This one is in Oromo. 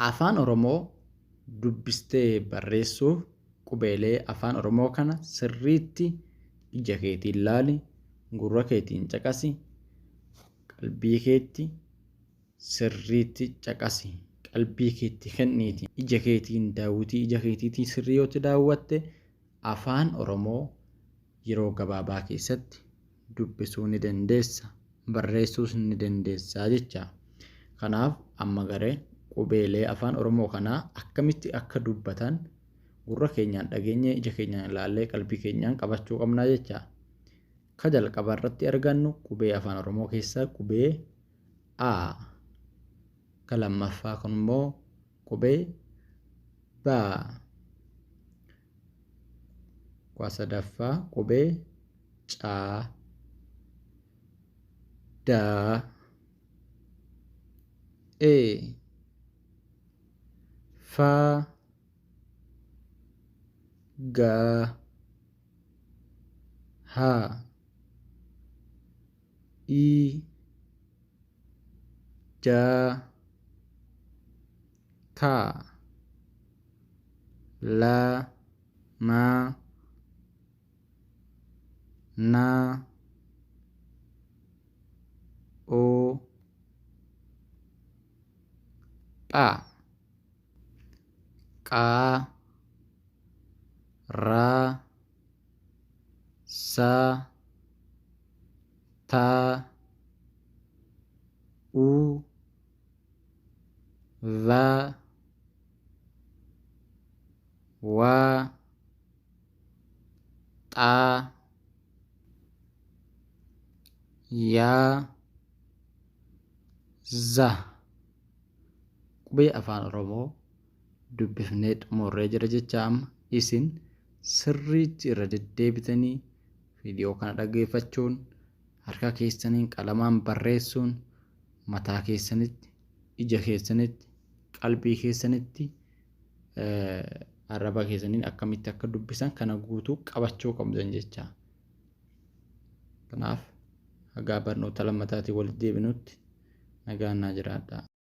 Afaan Oromoo dubbistee barreessuuf qubeelee Afaan Oromoo kana sirriitti ija keetiin laali, gurra keetiin caqasi, qalbii keetti sirriitti caqasi, qalbii keetti kenniiti. Ija keetiin daawwitii ija keetiitiin sirrii yoo itti daawwatte Afaan Oromoo yeroo gabaabaa keessatti dubbisuu ni dandeessa, barreessuus ni dandeessa jecha. Kanaaf amma garee qubeelee Afaan Oromoo kanaa akkamitti akka dubbatan gurra keenyaan dhageenyee, ija keenyaan ilaallee, qalbii keenyaan qabachuu qabna jecha. Ka jalqaba irratti argannu qubee Afaan Oromoo keessaa qubee A. Ka lammaffaa kun immoo qubee B. Kwa sadaffaa qubee C, D, E, F, G, H, I, J, K, L, M, N, O, Ph, Q, R, S, T, U, V, W, X, Y, Z. Qubee Afaan Oromoo dubbifnee xumurree jira jecha amma isin sirriitti irra deddeebitanii viidiyoo kana dhaggeeffachuun harka keessaniin qalamaan barreessuun mataa keessanitti, ija keessanitti, qalbii keessanitti, arraba keessaniin akkamitti akka dubbisan kana guutuu qabachuu qabdan jecha. Kanaaf hagaa barnoota lammataatiin walitti deebinutti nagaan naa jiraadhaa.